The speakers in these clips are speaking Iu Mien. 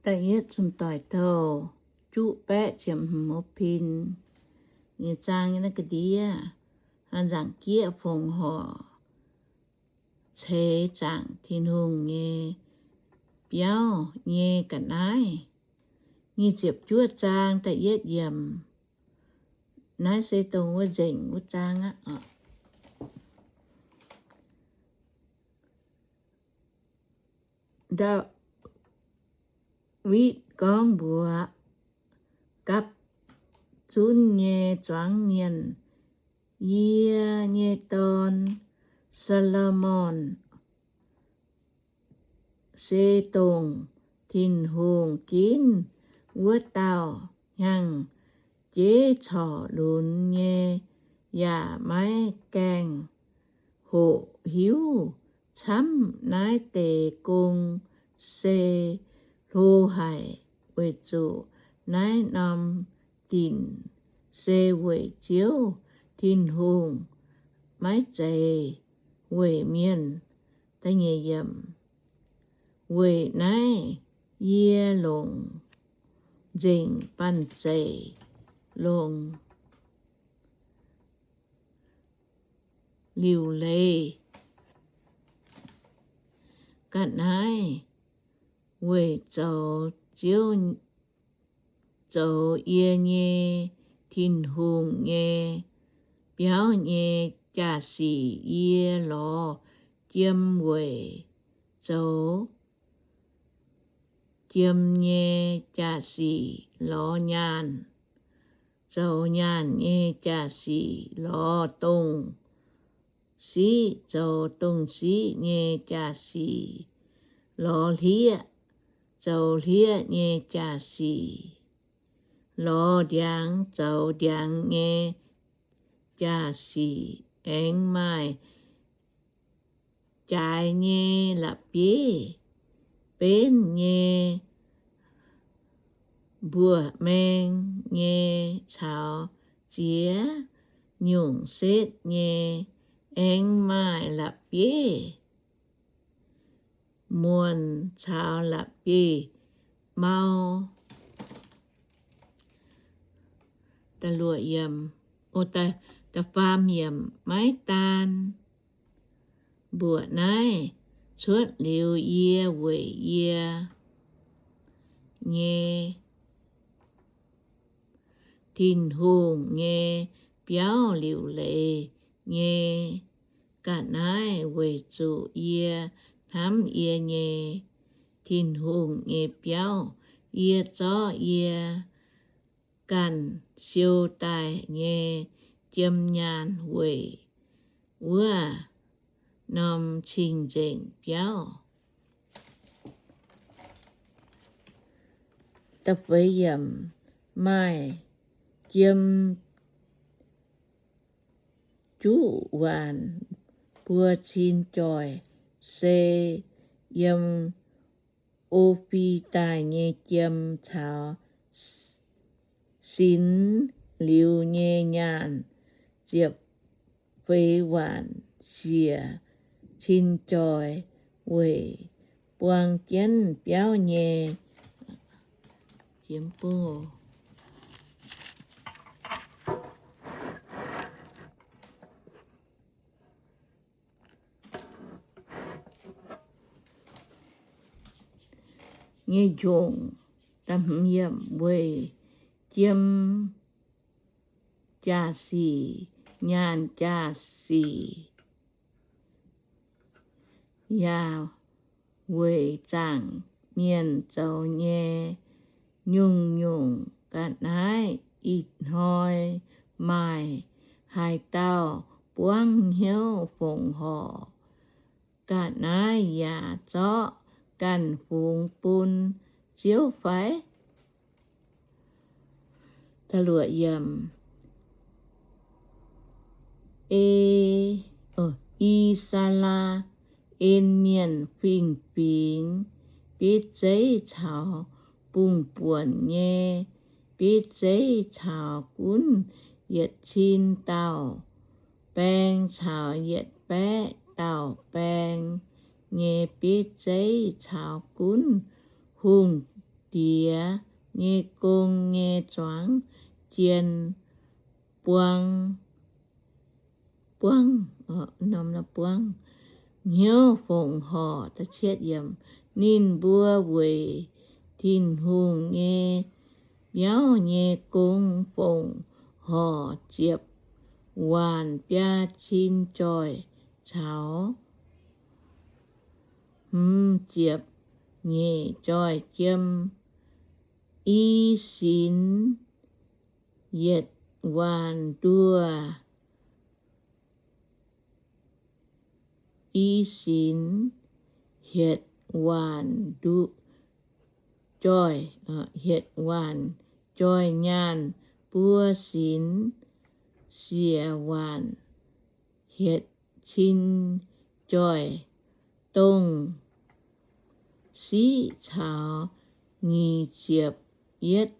Da'yietv Zunc Doic Douh juqv baeqv ziepc hmz pin nyei zaang nyei naaiv ga'ndiev, hnangv nzaangc jieqv fongc horc ceix zaangc Tin-Hungh nyei biauv nyei ga'naaiv. Nyic ziepc juov zaang da'yietv yiemc. Naaiv se dongh wuov nzengc wuov zaang aqv. Ndaawitv gorngv mbuox gapv zunv nyei zuangx mienh, Yie nyei dorn, Saa^lo^morn, se dongh Tin-Hungh ginv wuov dauh hnyangx-jeiv corc lunx nyei, yaac maiv gaengh hoqc hiuv camv. Naaiv deix gong se hlo haic, weic zuqc naaiv norm dinc se weic Ziouv Tin-Hungh, maiv zeiz weic mienh. Weic naaiv yie longc nzengc banh zeic longc liuc leiz ga'naaiv weic zoux Ziouv, zoux yie nyei Tin-Hungh nyei biauv nyei jaa-sic. Yie lorz jiem weic zoux jiem nyei jaa-sic, lorz nyaanh zoux nyaanh nyei jaa-sic, lorz dongh siqv zoux dongh siqv nyei jaa-sic, lorz hlieqv zoux hlieqv nyei jaa-sic, lorz ndiangx zoux ndiangx nyei jaa-sic. Aengx maaih jaaix nyei la'bieiv, benv nyei, mbuoqc maeng nyei caux ziex nyungc setv nyei. Aengx maaih la'bieiv muonc caux la'bieiv mau. Da'faam yiemc, maiv daan mbuoqc naaiv, cuotv liuz yie weic yie nyei Tin-Hungh nyei biauv liuc leiz nyei ga'naaiv, weic zuqc yie hnamv yie nyei Tin-Hungh nyei biauv. Yie zorqv yie ganh siou daaih nyei jiem nyaanh weic wuov norm cing-nzengc biauv. Maaih jiem juqv waanc buo cin joih, se yiem O^fi daaih nyei jiem caux sinx liuz nyei nyaanh ziepc feix waanc siec cin joih, weic buang jienv biauv nyei nyei njongc, weic jiem jaa-sic, nyaanh jaa-sic, yaac weic zaangc mienh zoux nyei nyungc-nyungc ga'naaiv. Ih hnoi maaih haaix dauh buangv hnyouv fongc horc ga'naaiv yaac zorqv ganh fungx bun Ziouv fai? I^saa^laa^en Mienh fingx-fingx, bieiv zeiv caux bungx-buonc nyei bieiv zeiv caux gunv yietc cin dauh baeng caux yietc baeqv dauh baeng nyei bieiv zeiv caux gunv hungh diex nyei gong nyei zuangx jien buang, buangv, buangv hnyouv fongc horc. Ninh mbuo weic Tin-Hungh nyei biauv nyei gong fongc horc ziepc waanc biaa cin joih caux hmz ziepc nyeic joih jiem, i sinx yietc waanc nduoh, i sinx hietc waanc nduoh joih, hietc waanc joih nyaanh, buo sinx siec waanc hietc cin joih dongh siqv caux nyic ziepc yietv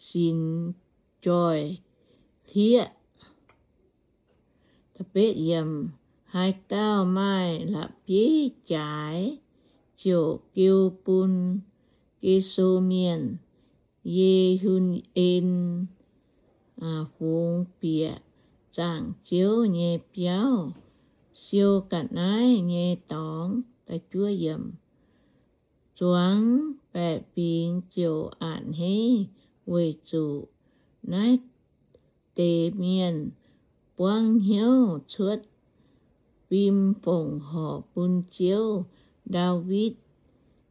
sinx joih hlieqv. Haaix dauh maaih la'bieiv jaaix, ziouc geu bun Ge^so Mienh, Ye^hun^en, fungx bieqc zaangc Ziouv nyei biauv siou ga'naaiv nyei dorngx. Zuangx baeqc fingx ziouc a'hneiv weic zuqc naaiv deix mienh buangv hnyouv cuotv fim fongc horc bun Ziouv. Ndaawitv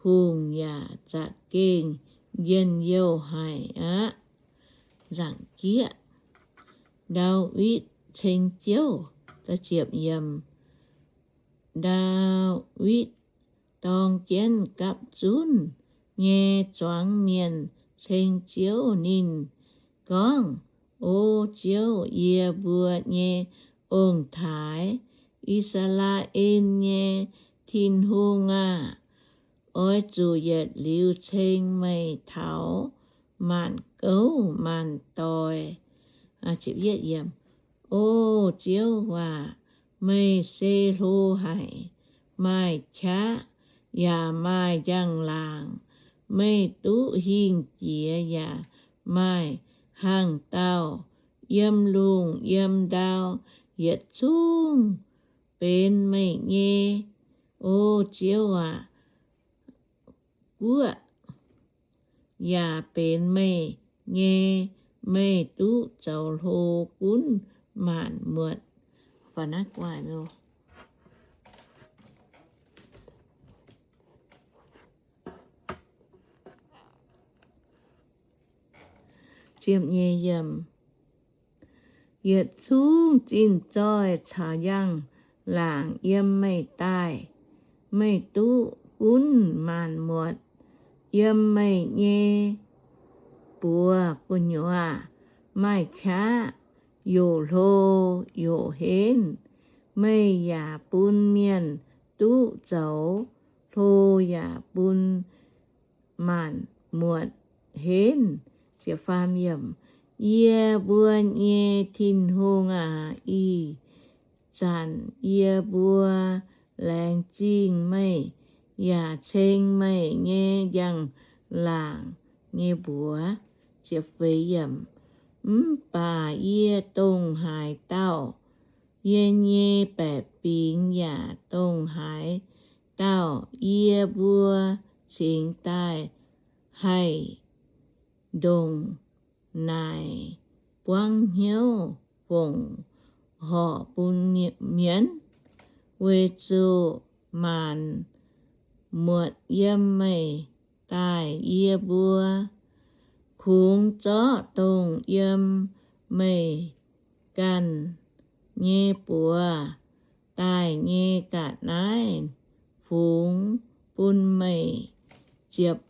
Hungh yaac za'gengh njien-youh haic aqv. Nzaangc jieqv, Ndaawitv Ceng Ziouv. Ndaawitv dorng jienv gapv zunv nyei zuangx mienh ceng Ziouv. Ninh gorngv, O Ziouv, yie mbuo nyei ong-taaix, I^saa^laa^en nyei Tin-Hungh aah! Oix zuqc yietc liuz ceng meih taux maanc gouv maanc doic. O Ziouv aac, meih se hlo haic, maaih qaqv yaac maaih njang-laangc. Meih duqv hingh jiex yaac maaih hangh dauh. Yiem lungh yiem ndau yietc zungv benx meih nyei. O Ziouv aac, guoqv yaac benx meih nyei. Meih duqv zoux hlo gunv maanc muotc. Yietc zungv zinh zoih caux njang-laangc yiem meih daaih. Meih duqv gunv maanc muotc. Yiem meih nyei buoz gu'nyuoz maaih qaqv yoc hlo yoc henv. Meih yaac bun mienh duqv zoux hlo yaac bun maanc muotc henv. Yie mbuo nyei Tin-Hungh aac, ih zanc yie mbuo laengz zingh meih yaac ceng meih nyei njang-laangc nyei mbuox. Mv baac yie dongh haaix dauh, yie nyei baeqc fingx yaac dongh haaix dauh, yie mbuo cingx daaih haih ndongc naaic buangv hnyouv fongc horc bun mienh, weic zuqc maanc muotc yiem meih daaih. Yie mbuo kungx zorqv dongh yiem meih ganh nyei buoz daaih nyei ga'naaiv fungx bun meih. Ziepc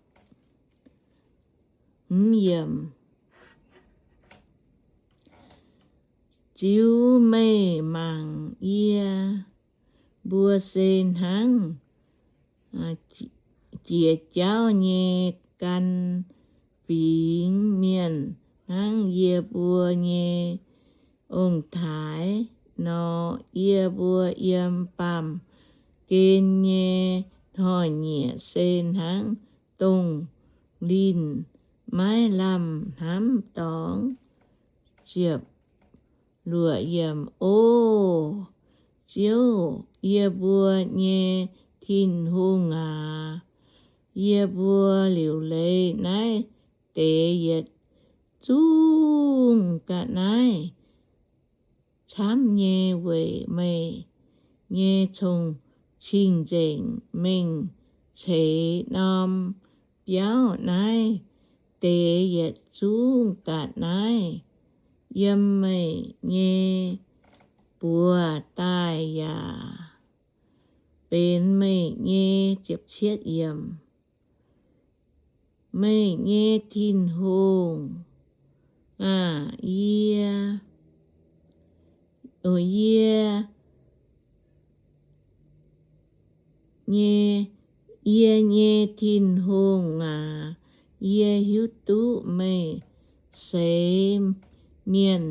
Ziux meih mangc yie mbuo se hnangv jiex jauv nyei gan fingx mienh, hnangv yie mbuo nyei ong-taaix nor. Yie mbuo yiem baamh gen nyei hnoi-nyieqc se hnangv dongh linh maiv lamh hnamv dorngx. Ziepc luoqc yiemc. O Ziouv, yie mbuo nyei Tin-Hungh aac, yie mbuo liuc leiz naaiv deix yietc zungv ga'naaiv camv nyei, weic meih nyei cong-cing nzengc mengh ceix norm biauv. Naaiv deix yietc zungv ga'naaiv yiem meih nyei buoz daaih yaac benx meih nyei. Meih nyei Tin-Hungh aah! Yie, yie nyei, yie nyei Tin-Hungh aac, yie hiuv duqv meih seix mienh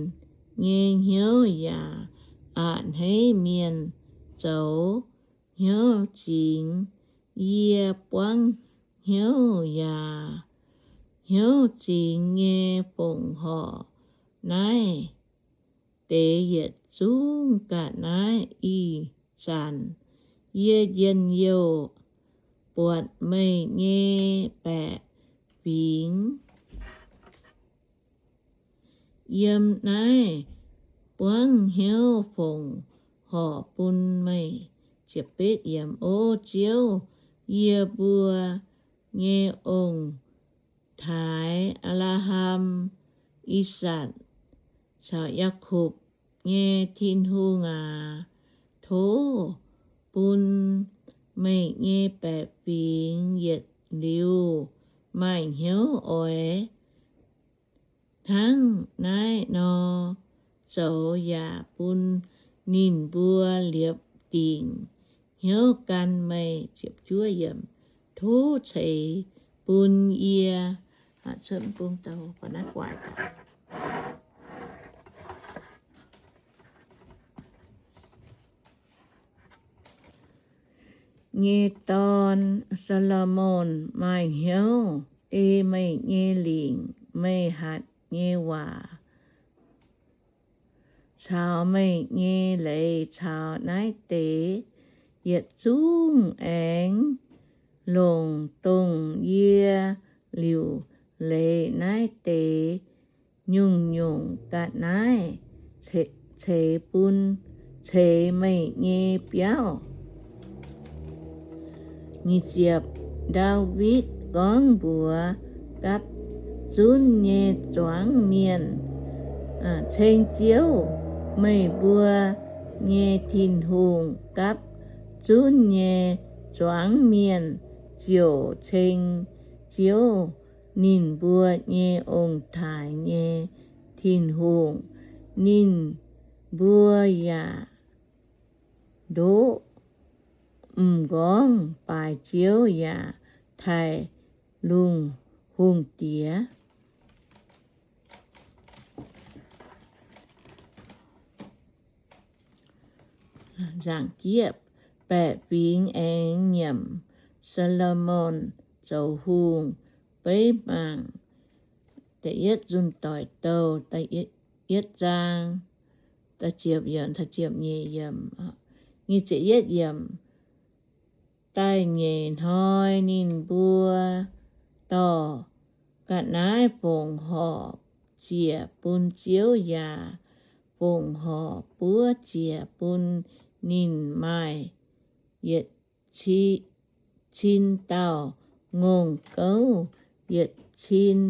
nyei hnyouv yaac a'hneiv mienh zoux hnyouv zingx. Yie buangv hnyouv yaac hnyouv zingx nyei fongc horc naaiv deix yietc zungv ga'naaiv. Ih zanc yie njien-youh buatc meih nyei baeqc fingx yiem naaiv buangv hnyouv fongc horc bun meih. O Ziouv, yie mbuo nyei ong-taaix, Apc^laa^ham, I^sakc, caux Yaakopv nyei Tin-Hungh aac, tov bun meih nyei baeqc fingx yietc liuz maaih hnyouv oix hnangv naaiv nor zoux, yaac bun ninh mbuo liepc dingc hnyouv gan meih. Tov ceix bun yie nyei dorn, Saa^lo^morn, maaih hnyouv ei meih nyei lingc, meih hatc nyei waac caux meih nyei leiz caux naaiv deix yietc zungv aengx longc dongh yie liuc leiz naaiv deix nyungc-nyungc ga'naaiv ceix bun, ceix meih nyei biauv. Ndaawitv gorngv mbuox gapv zunv nyei zuangx mienh, Ceng Ziouv, meih mbuo nyei Tin-Hungh. Gapv zunv nyei zuangx mienh ziouc ceng Ziouv, ninh mbuo nyei ong-taaix nyei Tin-Hungh. Ninh mbuo yaac ndoqv m'nqorngv baaix Ziouv yaac taaih lungh hungh diex. Baeqc fingx aengx nyiemc Saa^lo^morn zoux hungh. Beiv mangc Da'yietv Nzunh Doic Douh, yietv zaang, nyic ziepc yietv yiemc. Da'nyeic hnoi ninh mbuo dorh ga'naaiv fongc horc ziec bun Ziouv yaac fongc horc buov ziec bun ninh. Maaih yietc cin dauh ngongh gouv, yietc cin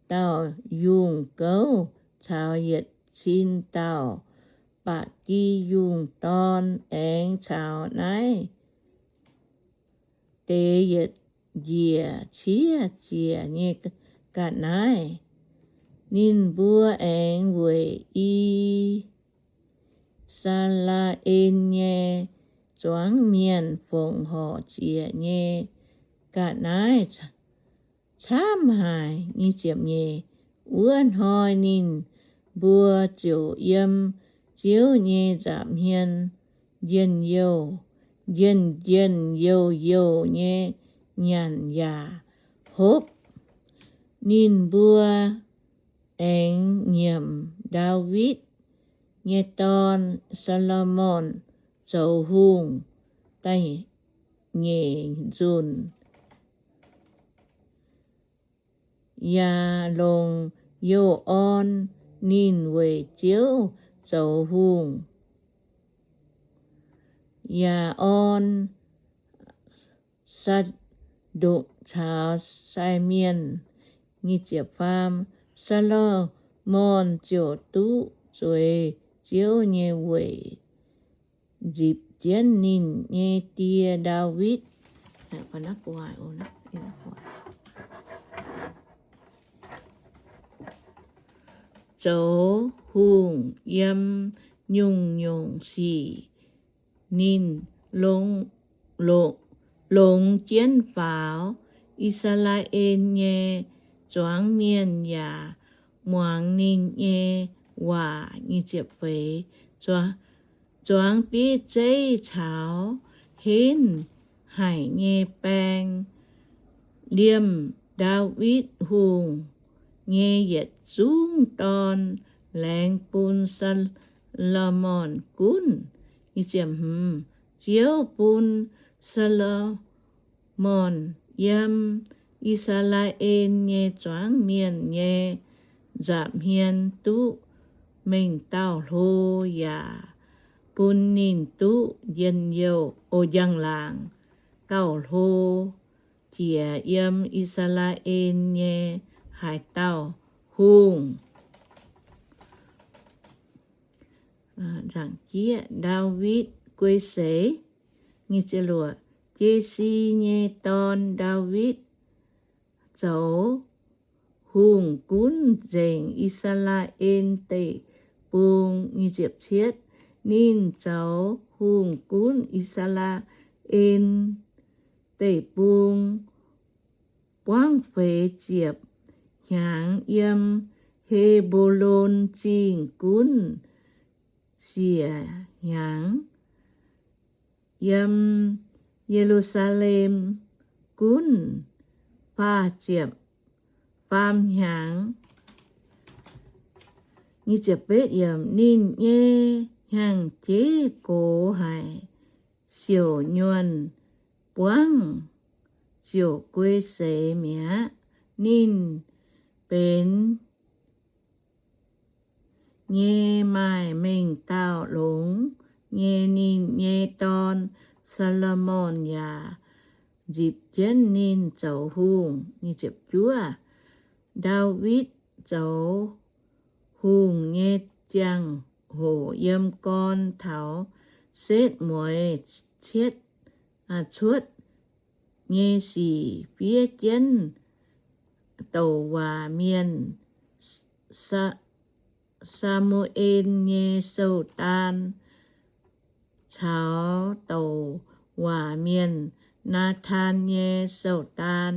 dauh yungh gouv caux yietc cin dauh ba'gi yungh dorn aengx caux naaiv deix yietc njiec ciev ziec nyei ga'naaiv. Ninh mbuo aengx weic I^saa^laa^en nyei zuangx mienh fongc horc ziec nyei ga'naaiv camv haic. Wuov hnoi ninh mbuo ziouc yiem Ziouv nyei nza'hmien njien-youh, njien-njien youh youh nyei nyanc yaac hopv. Ninh mbuo aengx nyiemc Ndaawitv nyei dorn, Saa^lo^morn, zoux hungh da'nyeic nzunc, yaac longc youh orn ninh weic Ziouv zoux hungh, yaac orn Saa^ndokc caux sai mienh. Saa^lo^morn ziouc duqv zueiz Ziouv nyei weic nzipc jienv ninh nyei die, Ndaawitv, zoux hungh yiem nyungc-nyungc sic. Ninh longx, longx jienv faaux I^saa^laa^en nyei zuangx mienh yaac muangx ninh nyei waac. Zuangx bieiv zeiv caux henv haic nyei baeng liemh Ndaawitv Hungh nyei yietc zungv dorn laengz bun Saa^lo^morn gunv. Ziouv bun Saa^lo^morn yiem I^saa^laa^en nyei zuangx mienh nyei nza'hmien duqv mengh dauh hlo, yaac bun ninh duqv njien-youh, o, njang-laangc gauh hlo jiex yiem I^saa^laa^en nyei haaix dauh hungh. Ndaawitv Guei Seix. Jesi nyei dorn, Ndaawitv, zoux hungh gunv nzengc I^saa^laa^en Deic-Bung. Ninh zoux hungh gunv I^saa^laa^en Deic-Bung buangv feix ziepc hnyangx, yiem He^mbo^lon Zingh gunv siec hnyangx, yiem Ye^lu^saa^lem gunv faah ziepc faam hnyangx. Ninh nyei hnyangx-jeiv gox haic, siouc nyuonh buangv ziouc guei seix mi'aqv. Ninh benx nyei maaih mengh dauh longx nyei. Ninh nyei dorn, Saa^lo^morn, yaac nzipc jienv ninh zoux hungh. Ndaawitv zoux hungh nyei ziangh hoc yiem gorn taux setv mueiz cietv cuotv nyei sic fiev jienv douc waac mienh, Saa^mu^en nyei sou-daan, caux douc waac mienh, Naa^taan nyei sou-daan,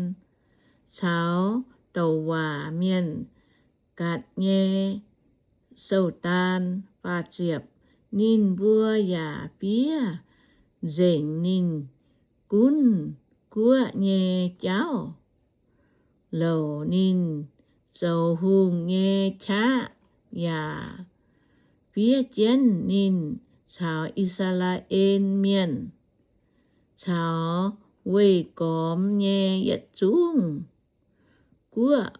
caux douc waac mienh, Gatc nyei sou-daan. Ninh mbuo yaac fiev nzengc ninh gunv guoqv nyei jauv, louc ninh zoux hungh nyei qaqv, yaac fiev jienv ninh caux I^saa^laa^en Mienh caux weih gormx nyei yietc zungv guoqv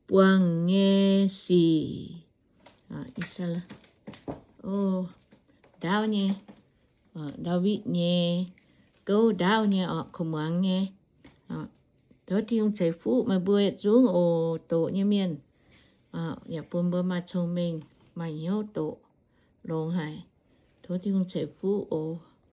buangh nyei sic. Ndaauv nyei, Ndaawitv nyei gouv ndaauv nyei oc, kuv muangx nyei. Tov Tin-Hungh ceix fuqv meih mbuo yietc zungv oc, doqc nyei mienh. Yaac bun mbuo maaih cong-mengh, maaih hnyouv doqc longx haic. Tov Tin-Hungh ceix fuqv oc.